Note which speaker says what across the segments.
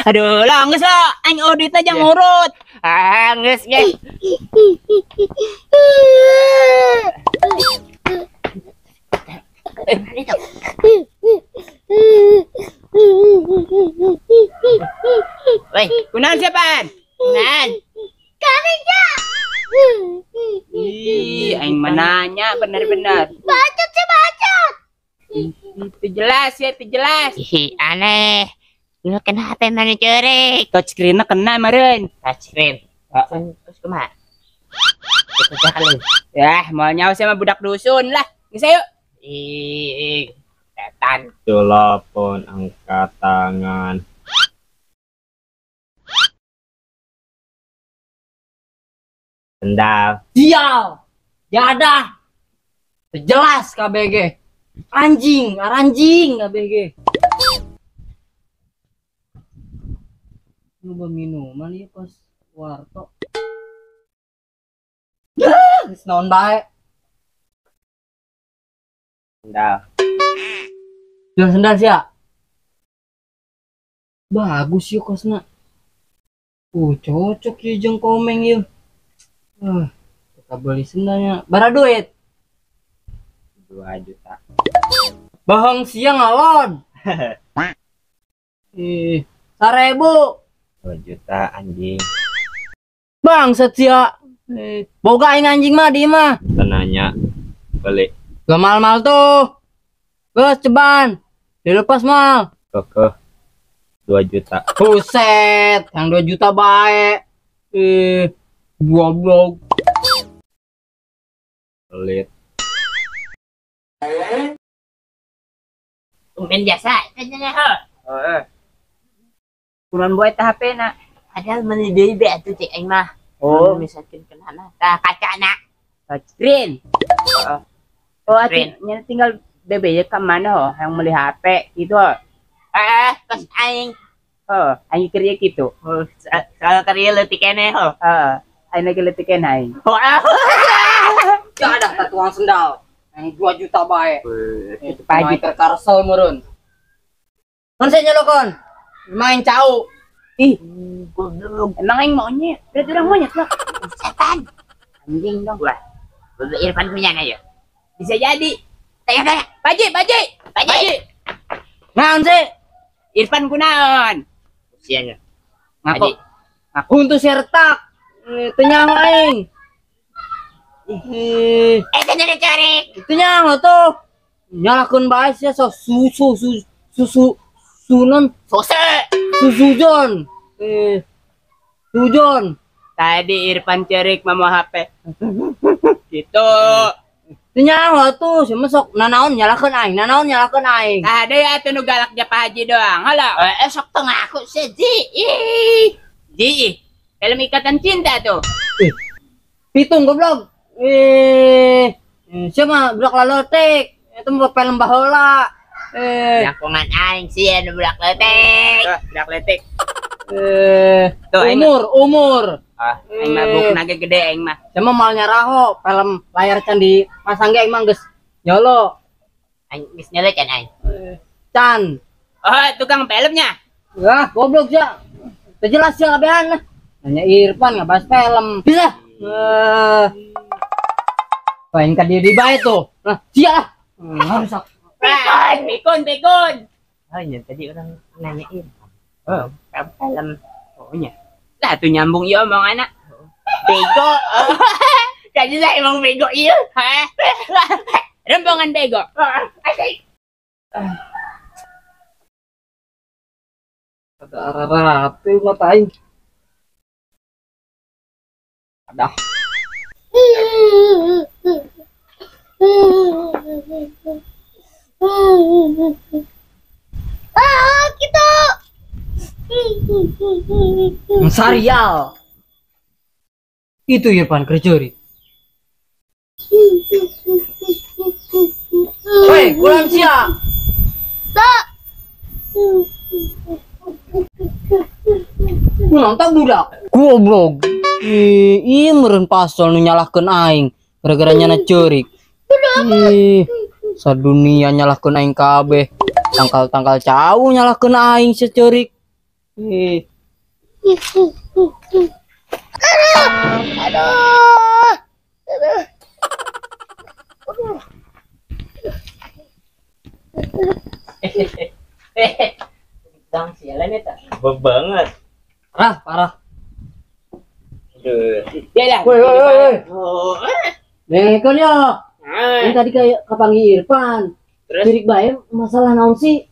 Speaker 1: Aduh, lah geus lah, aing auditna jang ngurut.
Speaker 2: Ah, geus ge. Woi,
Speaker 1: Kunaon siapaan?
Speaker 2: kunaon?
Speaker 3: Karinya.
Speaker 1: Ih, aing menanya benar-benar.
Speaker 3: Bacot sih bacot.
Speaker 1: Itu jelas ya, itu jelas.
Speaker 2: Ih, aneh. Lu kenapa mana ceurik?
Speaker 1: Touchscreen-na kena meureun.
Speaker 2: Touchscreen.
Speaker 1: Heeh.
Speaker 2: Terus kumaha? Itu kali.
Speaker 1: Yah, mau nyawa sama budak dusun lah. Geus ayo.
Speaker 2: Ih, setan.
Speaker 4: Telepon angkat tangan. Sendal.
Speaker 5: Sial. Jadah. Jelas KBG. Anjing, anjing KBG. Nyoba minuman ya pas warto. Yah, geus naon bae.
Speaker 4: Sendal.
Speaker 5: Jual sendal sia. Bagus yuk kosna. Cocok ya jeung komeng yuk. Kita beli sendalnya. Bara duit.
Speaker 4: 2 juta.
Speaker 5: Bohong siang ngalon. Ih, 1.000.
Speaker 4: 2 juta anjing.
Speaker 5: Bangsat sia. Boga aing anjing mah di mah.
Speaker 4: Tenanya beli.
Speaker 5: Gak mal-mal tuh. Geus ceban. Dilepas mal.
Speaker 4: Kekeh 2 juta.
Speaker 5: Buset, yang 2 juta bae. Goblok.
Speaker 4: Pelit.
Speaker 2: Tumben jasa, tanya ho.
Speaker 1: Heeh. Kunaon boe tah HP na?
Speaker 2: Padahal meuli deui be atuh cek aing mah.
Speaker 1: Oh,
Speaker 2: misalkan kena mah tah kaca na.
Speaker 1: Touchscreen. Heeh. Oh, atuh nya tinggal bebe ya ke mana ho yang beli HP gitu ho.
Speaker 2: Heeh, kos aing.
Speaker 1: Oh, aing kerja gitu.
Speaker 2: Oh, soal kerja leutik keneh ho.
Speaker 1: Heeh, aing lagi leutik keneh aing.
Speaker 5: Jadah tah tukang sendal. Yang 2 juta bae.
Speaker 1: Itu pagi
Speaker 5: terkarsel meureun. Mun saya nyelokon. Main cau.
Speaker 1: Ih, goblok. Emang aing monyet. Berarti orang monyet lah.
Speaker 2: Setan.
Speaker 1: Anjing dong.
Speaker 2: Wah. Bebe Irfan punya na ya?
Speaker 1: Bisa jadi.
Speaker 2: Tanya-tanya.
Speaker 1: Paji, Paji.
Speaker 2: Paji.
Speaker 5: Naon sih?
Speaker 1: Irfan kunaon?
Speaker 2: Usianya.
Speaker 5: Ngaku. Ngaku untuk retak. Teu nyaho aing.
Speaker 2: Teu cari.
Speaker 5: Teu nyaho tuh. Nyalakeun bae sia sok susu susu sunon
Speaker 2: sose.
Speaker 5: Susujon. Sujon.
Speaker 1: Tadi Irfan cerik mama HP. Gitu.
Speaker 5: Teu nyaho tuh, sia mah sok nanaon nyalakeun aing, nanaon nyalakeun aing.
Speaker 1: Tadi atuh nu galak ja Pak Haji doang. Halo.
Speaker 2: Sok teu ngaku sia Ji. Ih.
Speaker 1: Ji. Film Ikatan Cinta tuh.
Speaker 5: Pitung goblok. Sia mah budak lalotik. Itu mah film baheula.
Speaker 2: Langkungan aing sih anu budak leutik.
Speaker 1: Tuh, budak leutik.
Speaker 5: Tuh, umur.
Speaker 1: Ah, aing mah bukna ge gede aing mah.
Speaker 5: Sia mah moal nyaraho film layar can dipasang ge aing mah geus nyolo.
Speaker 2: Aing geus nyolo can aing.
Speaker 5: Can.
Speaker 1: Oh, tukang filmnya.
Speaker 5: Wah, goblok sia. Teu jelas sia kabehan lah. Nanya Irfan ngabahas film. Bisa. Paling ka di bae tuh. Nah, sia lah. Harus
Speaker 1: Pikun, pikun.
Speaker 2: Oh iya, tadi orang nanya Irfan. Oh, film.
Speaker 1: Oh iya. Lah tuh nyambung ieu omonganna.
Speaker 2: Bego. Jadi lah emang bego ieu.
Speaker 1: Hah? Rombongan bego.
Speaker 2: Asik.
Speaker 5: Ada arah-arah mata aing. Ada.
Speaker 3: Ah, gitu.
Speaker 5: Sarial. Itu Irfan kerjori. Woi, kurang sia.
Speaker 3: Tak.
Speaker 5: Kurang tak budak. Goblok. Ih, meureun pasol nu nyalahkeun aing gara-gara nyana ceurik. Ih, sadunia nyalahkeun aing kabeh. Tangkal-tangkal cau nyalahkeun aing seceurik.
Speaker 1: Ih.
Speaker 3: Aduh. Aduh. Aduh.
Speaker 2: Bang sialan eta.
Speaker 4: Banget.
Speaker 5: Parah, parah.
Speaker 4: Aduh.
Speaker 1: Ya lah.
Speaker 5: Woi, woi, woi.
Speaker 1: Oh.
Speaker 5: Dengekeun yo.
Speaker 1: Nah.
Speaker 5: Ini tadi kayak kapanggih Irfan.
Speaker 1: Terus
Speaker 5: Cerik bae masalah naon sih?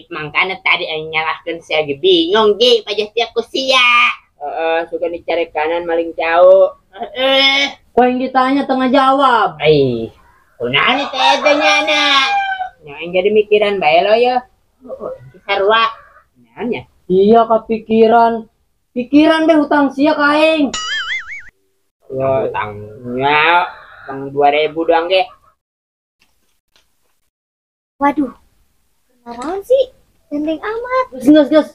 Speaker 2: Makanya tadi aing nyalahkeun sia ge bingung ge pajah tia ku sia.
Speaker 1: Heeh, suka dicari kanan maling jauh.
Speaker 2: Heeh.
Speaker 5: Kau yang ditanya tengah jawab.
Speaker 2: Ai, kunaon teh eta nyana?
Speaker 1: Yang jadi mikiran bae lo ya.
Speaker 2: Sarua.
Speaker 1: Naonnya?
Speaker 5: Iya kepikiran. Pikiran deh hutang sia ka aing.
Speaker 1: Ya,
Speaker 4: Utang.
Speaker 1: ya, bang 2000 doang ge.
Speaker 3: Waduh. Kenaon sih? Gandeng amat.
Speaker 5: Geus geus geus.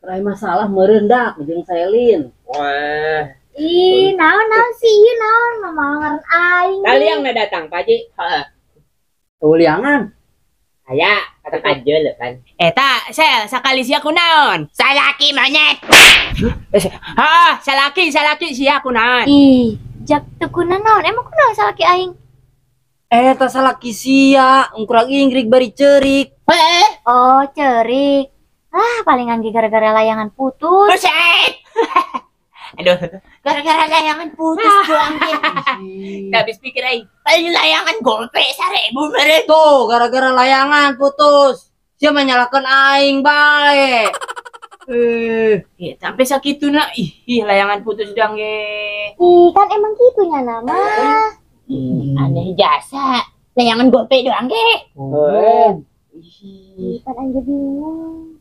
Speaker 5: Kerai masalah meureun dak jeung Selin.
Speaker 1: Wah,
Speaker 3: Ih, naon naon sih? Ieu naon mamalangaran aing.
Speaker 1: kali yang datang Pak Haji. Heeh.
Speaker 5: Uliangan.
Speaker 1: Aya, kata kajel kan. Eta, sel sakali sia kunaon?
Speaker 2: Salaki monyet.
Speaker 1: Heeh, salaki, salaki sia kunaon?
Speaker 3: Ih, jak teu kunaon? Emang kunaon salaki aing?
Speaker 5: Eta salaki sia, ungkurang ingrik bari cerik.
Speaker 2: Heeh.
Speaker 3: Oh, cerik. Ah, palingan ge gara-gara layangan putus.
Speaker 2: Buset. Aduh, gara-gara layangan putus doang ge.
Speaker 1: Tak habis pikir aing.
Speaker 2: Paling layangan gope 1000 meureun.
Speaker 5: Tuh, gara-gara layangan putus. Sia menyalahkan aing bae.
Speaker 1: Ya, sampai sakituna ih, ih layangan putus doang ge.
Speaker 3: Ih, kan emang kitu nya nama.
Speaker 2: Aneh jasa. Layangan gope doang ge.
Speaker 1: Oh.
Speaker 3: Ih, kan aing ge bingung.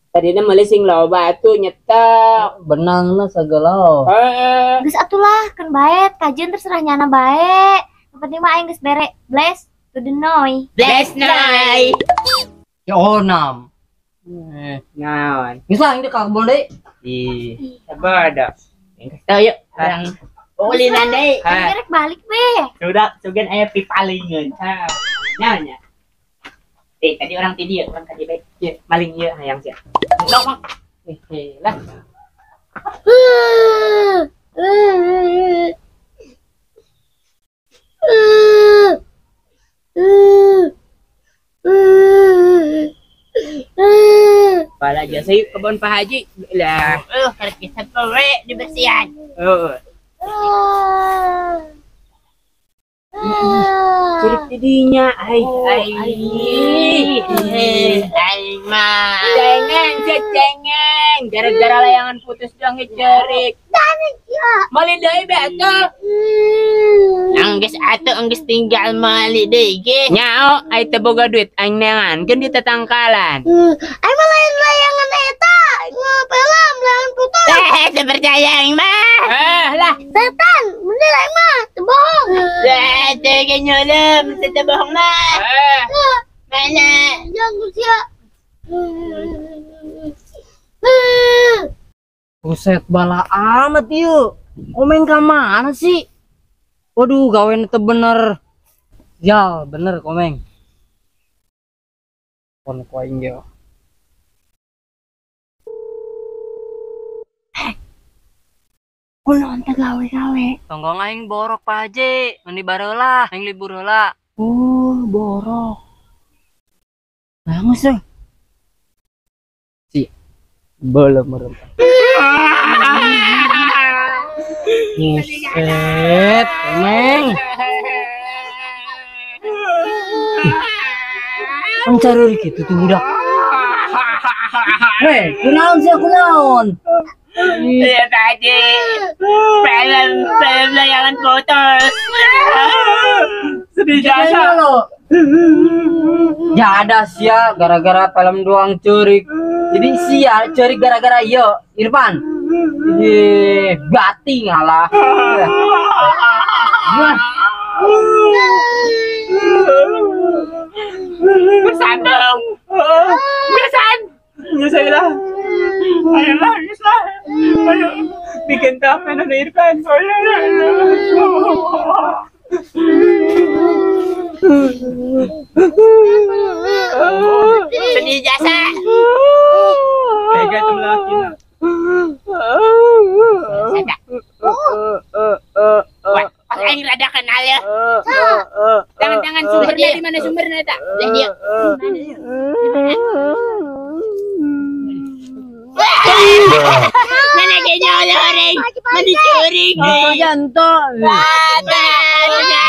Speaker 1: Tadina meuli sing loba atuh nyetok.
Speaker 5: Benangna sagala.
Speaker 1: Heeh.
Speaker 3: Geus atulah, keun bae, kajeun terserah nyana bae. Yang penting mah aing geus bere bless to the noy.
Speaker 2: Bless noy.
Speaker 5: Ya onam.
Speaker 1: Naon?
Speaker 5: Geus lah aing ka kebon deui.
Speaker 1: Ih, sabar dah.
Speaker 2: Geus tau yuk. Urang ulinan deui.
Speaker 3: Aing rek balik be.
Speaker 2: Sudah, sugan aya pipalingeun.
Speaker 1: Ha. Naon nya? Tadi orang ti dieu, orang tadi bae. Ieu, maling ieu hayang sia.
Speaker 2: Dok.
Speaker 1: Lah. Bala jasa yuk kebon Pak Haji. Lah,
Speaker 2: Karek bisa poe dibersihan.
Speaker 1: heeh. Cerik tidinya, ai ai.
Speaker 2: Ai mah.
Speaker 1: Cengen, cengeng. Gara-gara layangan putus doang cerik. Mali deui be atuh.
Speaker 2: Anggeus atuh anggeus tinggal mali deui ge.
Speaker 1: Nyao, ai teu boga duit aing neangankeun di tetangkalan.
Speaker 3: Aing mah lain layangan eta, ngapelem layangan putus.
Speaker 2: Teu percaya aing mah.
Speaker 1: Lah.
Speaker 3: Setan, bener aing mah, teu bohong.
Speaker 2: Teu ge nyolem, teu bohong mah. Mana?
Speaker 3: Jangan sia.
Speaker 5: Buset bala amat ieu. Komeng ka mana sih? Waduh, gawean teu bener. Ya, bener komeng. Pon ku aing ge.
Speaker 3: Kunaon teh gawe-gawe?
Speaker 5: Tonggong aing borok Pak Haji, meni bareula, aing libur heula.
Speaker 1: Oh, borok.
Speaker 5: Nah, geus euy. Si belum merem. Buset, komeng. Mencari gitu tuh budak. Weh, kunaon sih kunaon?
Speaker 2: Iya Pak Haji. Film layangan putus.
Speaker 1: Sedih jasa.
Speaker 5: Lo. Ya ada sia gara-gara film doang cerik. Jadi sia cerik gara-gara iyo Irfan. Ih, gati ngalah. Wah,
Speaker 1: Bersandung. Bersan. Nyusah lah. Ayo lah, nyusah. Ayo bikin tape na Irfan. Ayo, ayo.
Speaker 2: Sedih jasa.
Speaker 4: Jaga itu laki.
Speaker 2: Sada. Wah, pas aing rada kenal ya.
Speaker 1: Jangan-jangan sumbernya di mana sumbernya eta?
Speaker 2: Lah dia. Mana kayaknya orang? Mana curi?
Speaker 5: Janto.
Speaker 2: Ada, ada.